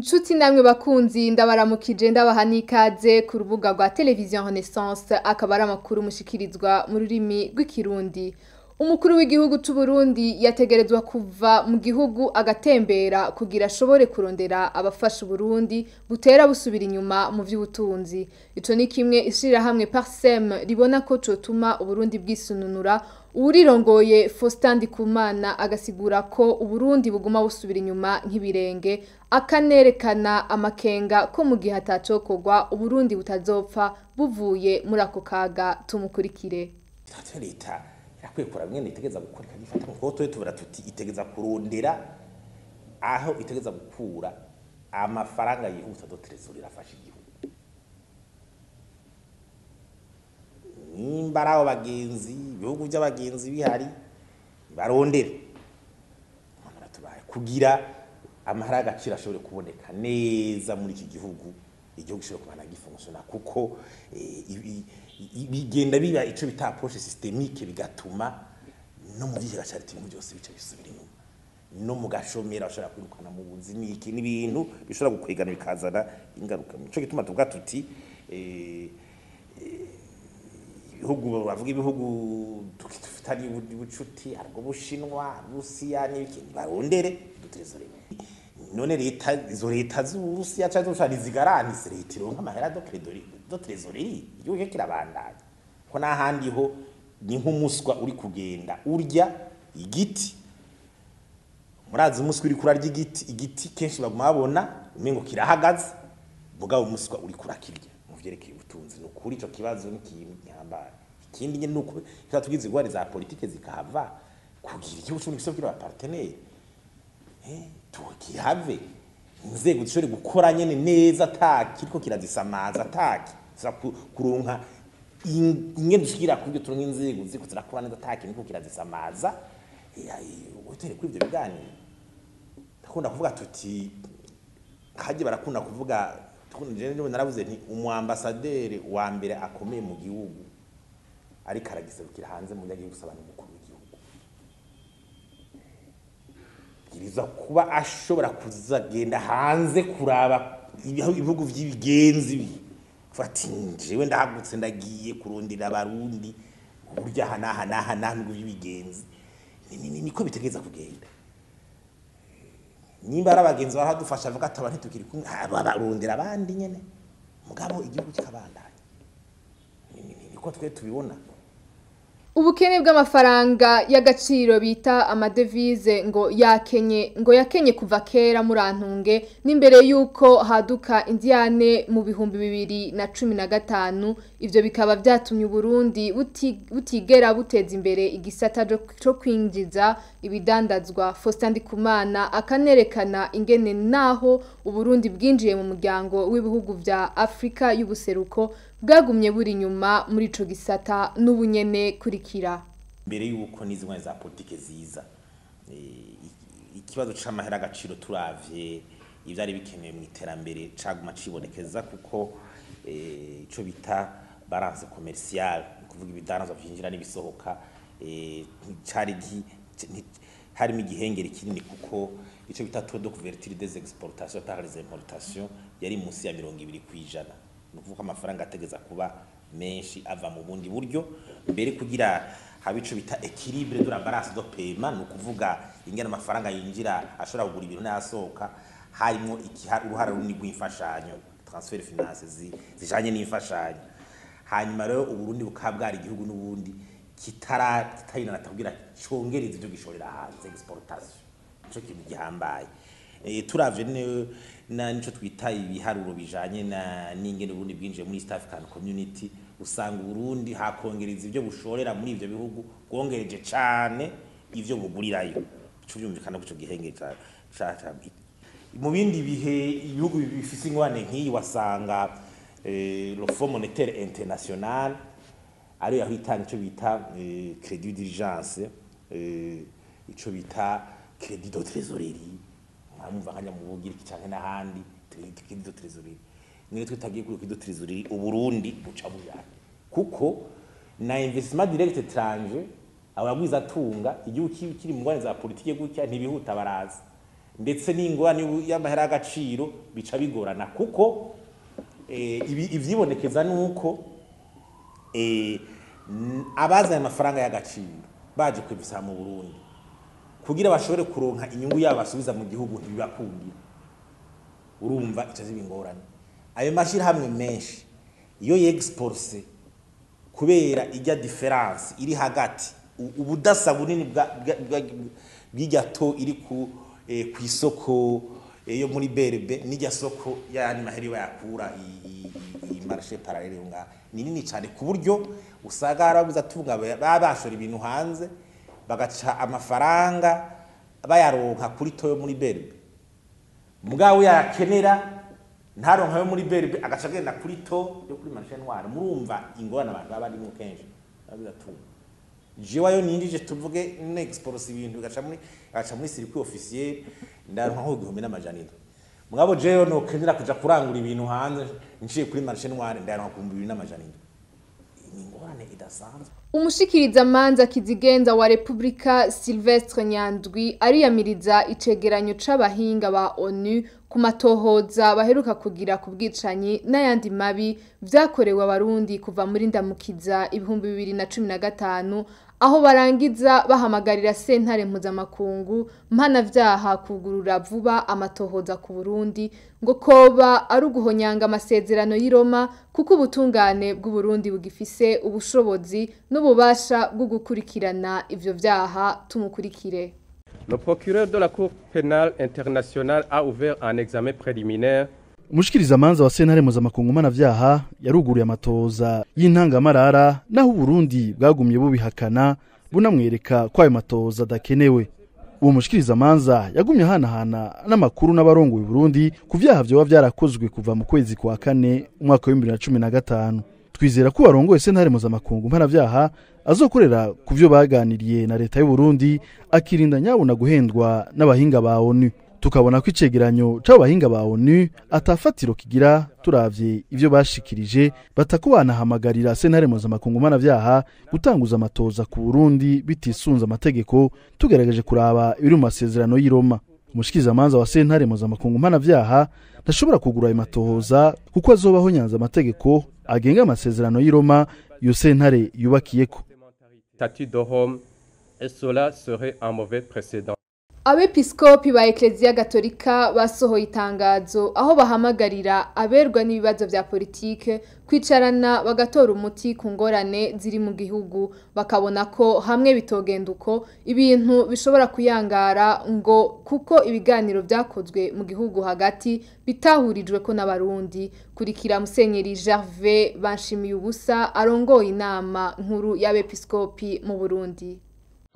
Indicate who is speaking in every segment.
Speaker 1: Nshuti namwe bakunzi, ndabaramukije, ndabaha n'ikaze ku rubuga rwa Television Renaissance. Akaba ari amakuru mushikirizwa mu rurimi rw'Ikirundi. Umukuru w'igihugu c'u Burundi yategerezwa kuva mu gihugu agatembera kugira ashobore kurondera abafasha Uburundi butera busubira inyuma mu vy'ubutunzi. Ico ni kimwe ishirahamwe Parsem ribona ko cotuma Uburundi bwisununura. Uwurirongoye, Faustin Ndikumana, agasigura ko Uburundi buguma busubira inyuma nk'ibirenge, akanerekana amakenga ko mu gihe atacokorwa Uburundi butazopfa buvuye muri ako kaga. Tumukurikire.
Speaker 2: Leta irakwiye kuraba ingene itegeza gukora, ikagifata kuko twe tubura tuti itegeza kurondera aho itegeza gukura amafaranga yihuta de trésorerie afasha igihugu. Nimba ari abo bagenzi, ibihugu by'abagenzi bihari, barondere tubaye kugira amahera y'agaciro ashobore kuboneka neza muri iki gihugu, igihugu gishobora kubana gifonctionna, kuko bigenda biba ico bita approche systémique, bigatuma no mu vyigega ca leta ibintu byose bica bisubira inyuma, no mu gashomera bashobora kwirukana mu buzi n'iki, n'ibintu bishobora gukwegana bikazana ingaruka. Nico gituma tuvuga tuti ibihugu, bavuga ibihugu dufitanye ubucuti, ariko Bushinwa, Rusiya n'ibiki, barondere de trésorerie. None leta, izo leta z'Uburusiya canke z'Ubushinwa ntizigaranise leta ironka amahera de crédit de trésorerie, igihugu kirabandanya? Ko n'ahandi ho ni nk'umuswa uri kugenda urya igiti. Murazi umuswa uri kurarya igiti, igiti kenshi baguma babona umengo kirahagaze, mugabo umuswa uri kurakirya. Mu vyerekeye ubutunzi, ni ukuri ico kibazo ni ikintu gihambaye. Ikindi nyene nuko tugize ingorane za politike zikahava, kugira igihugu c'Uburundi gisubire aba partenaire, tukihave inzego zishobore gukora nyene neza ataki kiriko kirazisamaza, ataki za kuronka ingene dushikira kubyo, turonka inzego ziriko zirakora neza ataki niko kirazisamaza. Utere kuri ivyo biganiro, ndakunda kuvuga tuti kaje barakunda kuvuga, je naravuze nti umu ambassadeur wa mbere akomeye mu gihugu ariko aragiserukira hanze mu gihugu gusaba n'umukuru w'igihugu, bwiriza kuba ashobora kuzagenda hanze kuraba ibihugu vy'ibigenzi bi ati jewe ndahagutse, ndagiye kurondera Abarundi uburyo aha n'aha n'aha n'aha ibihugu by'ibigenzi. Niko bitegereza kugenda. Nimba ari abagenzi baradufasha, avuga ati aba ntitukiri kumwe, barondera abandi nyene, mugabo igihugu kikabandanya. Niko twe tubibona.
Speaker 1: Ubukene bw'amafaranga y'agaciro bita amadevize ngo yakenye kuva kera, murantunge, n'imbere y'uko haduka indiyane mu 2015. Ivyo bikaba vyatumye Uburundi butigera buteza imbere igisata co kwinjiza ibidandazwa. Faustin Ndikumana akanerekana ingene naho Uburundi bwinjiye mu muryango w'ibihugu vya Afrika y'ubuseruko, bwagumye buri inyuma muri ico gisata n'ubunyene. Kurikira.
Speaker 2: Mbere yuko n'izi ngwane za politike ziza, ikibazo c'amahera agaciro, turavye ivyari bikenewe mu iterambere, caguma cibonekeza, kuko ico bita balance commerciale, ni kuvuga ibidandazwa vyinjira n'ibisohoka, cari harimo igihengeri kinini, kuko ico bita taux de couverture des exportations par les importations yari munsi ya 20%. Ni ukuvuga ko amafaranga ategeza kuba menshi ava mu bundi buryo mbere kugira habe ico bita équilibre de la balance de paiement, ni ukuvuga ingene amafaranga yinjira ashobora kugura ibintu n'ayasohoka, harimwo uruhara runini rw'imfashanyo, transfert financier zijanye n'imfashanyo. Hanyuma rero Uburundi bukaba bwari igihugu n'ubundi kitarinanata kugira congereza ivyo gishorera hanze, exportation, nico kintu gihambaye. Turavye na nico twita ibiharuro bijanye na n'ingene Uburundi bwinjiye muri East African Community, usanga Uburundi hakongereza ivyo bushorera muri ivyo bihugu bwongereje cane ivyo bugurirayo. Ico vyumvikana ko ico gihenge ca mu bindi bihe ibihugu bifise ingwane nk'iyi, wasanga le Fonds monétaire international ariyo yaho itanga ico bita crédit d'urgence, ico bita crédit de trésorerie. Mwamumva nkanya mu Bugiriki canke n'ahandi crédit de trésorerie. Niyo tutagiye kuri crédit de trésorerie, Uburundi buca bujana, kuko na investissement direct étranger, abagwiza atunga, igihugu kiri mu ngwane za politike gutya ntibihuta, baraza. Ndetse n'ingorane y'amahera y'agaciro bica bigorana, kuko ivyibonekeza nuko abazanye amafaranga y'agaciro baje kwivisa mu Burundi kugira bashobore kuronka inyungu yabo basubiza mu gihugu ntibibakundira. Urumva ico ziba ingorane. Ayo mashirahamwe menshi iyo yexporse, kubera ijya différence iri hagati, ubudasa bunini bw'irya taux iri ku kw'isoko yo muri BRB n'irya soko y'ayandi mahera bayakura i marché parallèle yo ngaha ni nini cyane, ku buryo usanga harabuze atunga baba bashora ibintu hanze, bagaca amafaranga bayaronka kuri taux yo muri BRB, mugabo yakenera ntaronka yo muri BRB, agaca agenda kuri taux yo kuri marché noir. Murumva ingorane abantu baba barimo kenshi. Babuze atunga jewe ayo ninjije, tuvuge n'export ibintu bigaca muri circuit officiel, ndaronka nko 1700, mugabo jewe nokenera kuja kurangura ibintu hanze nciye kuri marché noir, ndaronka ku 2700. Ni ingorane idasanzwe.
Speaker 1: Umushikirizamanza kizigenza wa Republika Sylvestre Nyandwi ariyamiriza icegeranyo c'abahinga ba ONU ku matohoza baheruka kugira ku bwicanyi n'ayandi mabi vyakorewe Abarundi kuva muri Ndamukiza 2015, aho barangiza bahamagarira sentare mpuzamakungu mpanavyaha kugurura vuba amatohoza ku Burundi, ngo koba ari uguhonyanga amasezerano y'i Roma, kuko ubutungane bw'Uburundi bugifise ubushobozi n'ububasha bwo gukurikirana ivyo vyaha. Tumukurikire.
Speaker 3: Le procureur de la Cour pénale internationale a ouvert un examen préliminaire.
Speaker 4: Umushikirizamanza wa sentare mpuzamakungu mpanavyaha yaruguruye amatoza y'intangamarara, naho Uburundi bwagumye bubihakana, bunamwereka ko ayo matoza adakenewe. Uwo mushikirizamanza yagumye ahanahana n'amakuru n'abarongoye Burundi ku vyaha vyoba vyarakozwe kuva mu kwezi kwa kane umwaka wa 2015. Twizera ko warongoye sentare mpuzamakungu mpanavyaha azokorera ku vyo baganiriye na leta y'u Burundi, akirinda nyabuna guhendwa n'abahinga ba ONU. Tukabona ko icegeranyo c'abo bahinga ba ONU atafatiro kigira, turavye ivyo bashikirije, batako banahamagarira sentare mpuzamakungu mpanavyaha gutanguza amatoza ku Burundi bitisunze amategeko, tugerageje kuraba ibiri mu masezerano y'i Roma. Umushikirizamanza wa sentare mpuzamakungu mpanavyaha ntashobora kugura ayo matohoza, kuko azobaho nyanza amategeko agenga amasezerano y'i Roma iyo sentare yubakiyeko.
Speaker 3: Statut de Rome, et cela serait un mauvais précédent.
Speaker 1: Abepiskopi ba Ekleziya Gatolika basohoye itangazo aho bahamagarira aberwa n'ibibazo vya politike kwicarana bagatora umuti ku ngorane ziri mu gihugu, bakabona ko hamwe bitogenda uko ibintu bishobora kuyangara, ngo kuko ibiganiro vyakozwe mu gihugu hagati bitahurijwe ko n'Abarundi. Kurikira Musenyeri Gervais Banshimiye Ubusa arongoye inama nkuru y'abepiskopi mu Burundi.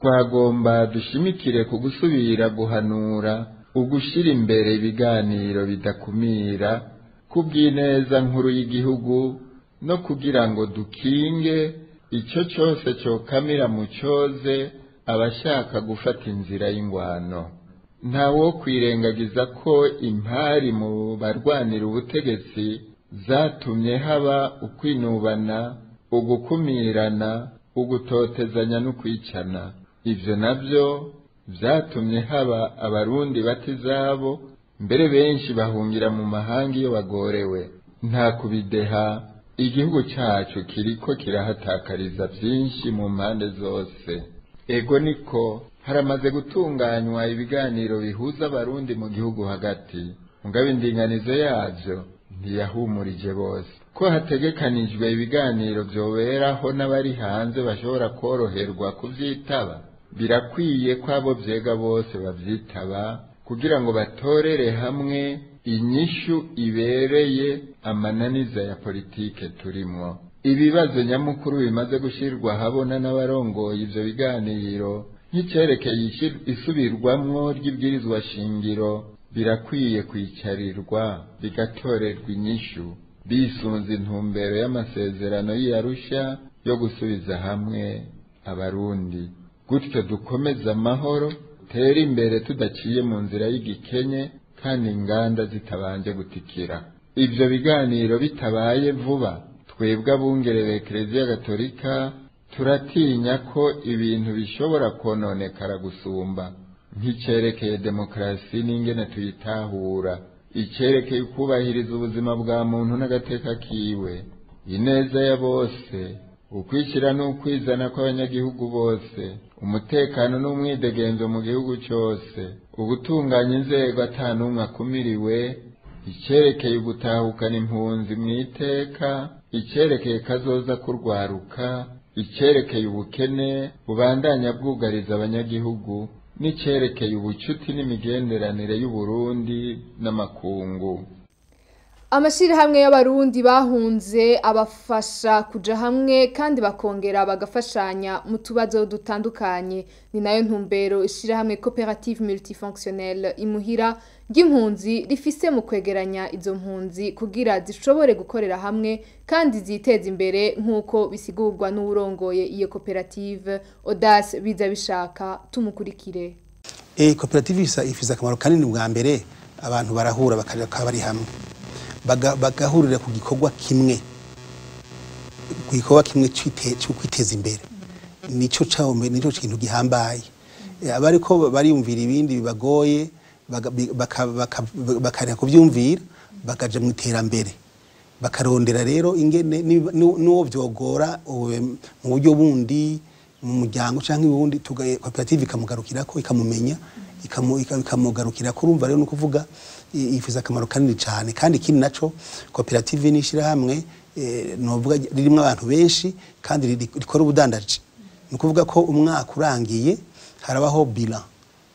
Speaker 5: Twagomba dushimikire ku gusubira guhanura ugushira imbere ibiganiro bidakumira kubw'ineza nkuru y'igihugu, no kugira ngo dukinge icyo cyose cyokamira mu cyoze abashaka gufata inzira y'ingwano. Ntawo kwirengagiza ko impari mu barwanira ubutegetsi zatumye haba ukwinubana, ugukumirana, ugutotezanya no kwicana. Ivyo navyo vyatumye haba Abarundi bata izabo, mbere benshi bahungira mu mahanga iyo bagorewe. Nta kubideha, igihugu cyacu kiriko kirahatakariza byinshi mu mpande zose. Ego niko, haramaze gutunganywa ibiganiro bihuza Abarundi mu gihugu hagati, mugabo indinganizo yavyo ntiyahumurije bose. Ko hategekanijwe ibiganiro vyoberaho n'abari hanze bashobora koroherwa kuvyitaba, birakwiye ko abo vyega bose bavyitaba kugira ngo batorere hamwe inyishu ibereye amananiza ya politike turimwo. Ibibazo nyamukuru bimaze gushirwa habona n'abarongoye ivyo biganiro, nk'icerekeye isubirwamwo ry'ibwirizwa shingiro, birakwiye kwicarirwa bigatorerwa inyishu bisunze intumbero y'amasezerano y'Arusha yo gusubiza hamwe Abarundi, gutyo dukomeze amahoro, tere imbere tudaciye mu nzira y'igikenye kandi inganda zitabanje gutikira. Ivyo biganiro bitabaye vuba, twebwe abungere ba Ekleziya Gatolika turatinya ko ibintu bishobora kononekara gusumba. Nk'icerekeye demokarasi n'ingene tuyitahura, icerekeye ukubahiriza ubuzima bwa muntu n'agateka kiwe, ineza ya bose, ukwishyira n'ukwizana kw'abanyagihugu bose, umutekano n'umwidegenzo mu gihugu cyose, ugutunganya inzego ata n'umwe akumiriwe, icerekeye ugutahukana impunzi mu iteka, icerekeye kazoza kurwaruka, icerekeye ubukene bubandanya bwugariza abanyagihugu, n'icerekeye ubucuti n'imigenderanire y'Uburundi n'amakungu.
Speaker 1: Amashirahamwe y'abarundi bahunze abafasha kuja hamwe kandi bakongera bagafashanya mu tubazo dutandukanye. Ni nayo ntumbero ishirahamwe Coopérative Multifonctionnelle Imuhira ry'impunzi rifise mu kwegeranya izo mpunzi kugira zishobore gukorera hamwe kandi ziteze imbere, nk'uko bisigurwa n'uwurongoye iyo koperative, Audace Bizabishaka. Tumukurikire.
Speaker 6: Koperative ifise akamaro kanini. Bwa mbere, abantu barahura, bakaba bari hamwe, bagahurira ku gikorwa kimwe, ku gikorwa kimwe cyo kwiteza imbere. Nico cawombe, nico kintu gihambaye. Abariko bariyumvira ibindi bibagoye bakareka kuvyumvira, bakaja mu iterambere, bakarondera rero ingene n'uwo vyogora mu buryo bundi mu muryango canke ubundi, koperative ikamugarukirako, ikamumenya, ikamugarukirako. Urumva rero, ni ukuvuga ifise akamaro kanini cane. Kandi ikindi naco, koperative ni ishirahamwe novuga ririmwo abantu benshi kandi rikora ubudandaji. Ni ukuvuga ko umwaka urangiye harabaho bilan,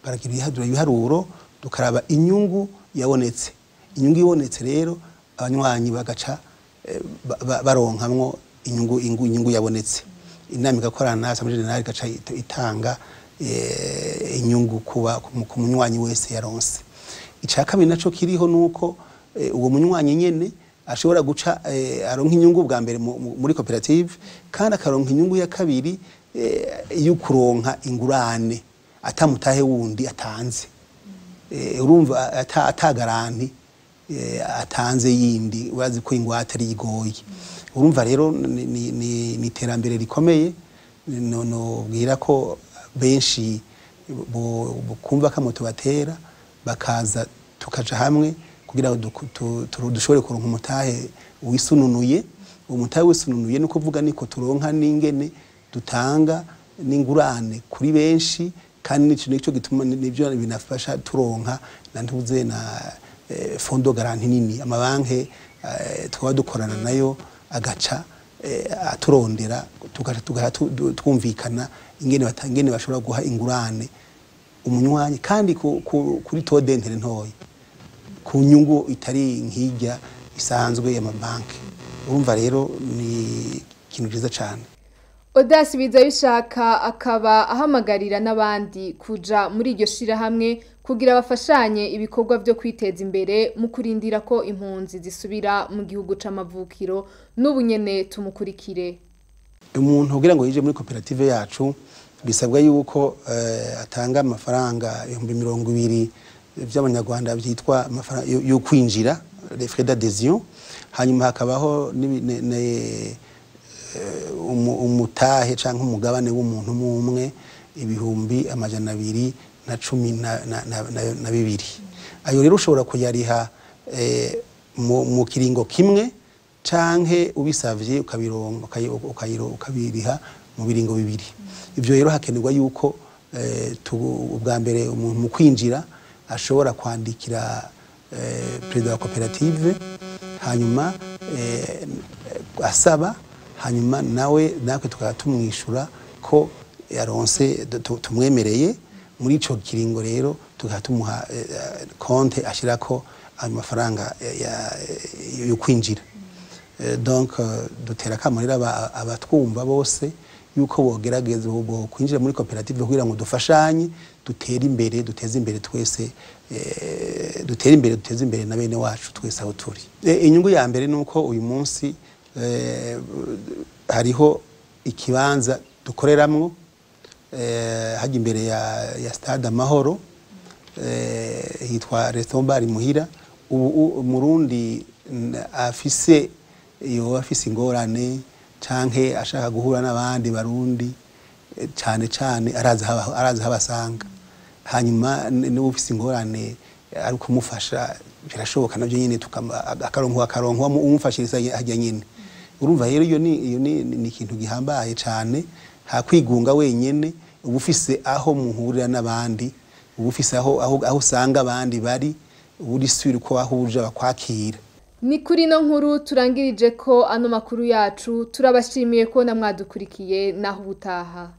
Speaker 6: baragira ibiharuro, tukaraba inyungu yabonetse. Inyungu ibonetse rero, abanywanyi bagaca baronkamwo inyungu yabonetse. Inama igakorana, assemblée générale igaca itanga inyungu kuba ku munywanyi wese yaronse. Icya kabiri naco kiriho nuko uwo munywanyi nyene ashobora guca aronka inyungu bwa mbere muri koperative, kandi akaronka inyungu ya kabiri yo kuronka ingurane atamutahe wundi atanze. Urumva ata garantie atanze yindi, urazi ko ingwate ari igoye. Urumva rero ni iterambere rikomeye. No bwira ko benshi bo kumva akamoto batera, bakaza tukaja hamwe kugira ngo dushobore kuronka umutahe wisununuye. Umutahe wisununuye ni ukuvuga niko turonka n'ingene dutanga n'ingurane kuri benshi, kandi nico gituma nivyo binafasha turonka na ntuze na fonds de garantie nini. Amabanke twaba dukorana nayo agaca aturondera, tugaca twumvikana ingene bashobora guha ingurane umunywanyi, kandi kuri taux d'intérêt ntoya, ku nyungu itari nk'ijya isanzwe y'amabanki. Urumva rero ni ikintu cyiza cyane.
Speaker 1: Audace Bizabishaka akaba ahamagarira n'abandi kuja muri iryo shirahamwe kugira bafashanye ibikorwa vyo kwiteza imbere mu kurindira ko impunzi zisubira mu gihugu c'amavukiro. N'ubu nyene tumukurikire.
Speaker 6: Umuntu kugira ngo yije muri koperative yacu bisabwa yuko atanga amafaranga 20,000 vy'abanyarwanda, byitwa amafaranga yo kwinjira, les frais d'adhésion. Hanyuma hakabaho umutahe canke umugabane w'umuntu umwe umwe, 212,000. Ayo rero ushobora kuyariha mu kiringo kimwe, canke ubisavye ukabironka ukabiriha mu biringo bibiri. Ivyo rero hakenerwa yuko ubwa mbere umuntu mu kwinjira ashobora kwandikira perezida wa koperative, hanyuma asaba, hanyuma nawe natwe tukaba tumwishura ko yaronse, tumwemereye. Muri ico kiringo rero tukaba tumuha konte ashirako ayo mafaranga yo kwinjira. Donc dutera akamo rero abatwumva bose yuko bogerageza bo kwinjira muri koperative kugira ngo dufashanye, dutere imbere, duteze imbere twese, dutere imbere, duteze imbere na bene wacu twese aho turi. Inyungu ya mbere ni uko uyu munsi hariho ikibanza dukoreramwo hajya imbere ya stade Amahoro, hitwa Restaurant Bar Muhira. Ubu Umurundi afise, yoba afise ingorane canke ashaka guhura n'abandi barundi, cane cane araza habasanga. Hanyuma n'ufise ingorane ari kumufasha, birashoboka navyo nyene, akaronka umufashiriza hajya nyene. Urumva rero iyo ni ikintu gihambaye cane. Hakwigunga wenyene, uba ufise aho muhurira n'abandi, uba ufise aho usanga abandi bari, uba uri sûr ko aho uja bakwakira.
Speaker 1: Ni kuri ino nkuru turangirije ko ano makuru yacu. Turabashimiye kubona mwadukurikiye. Naho ubutaha.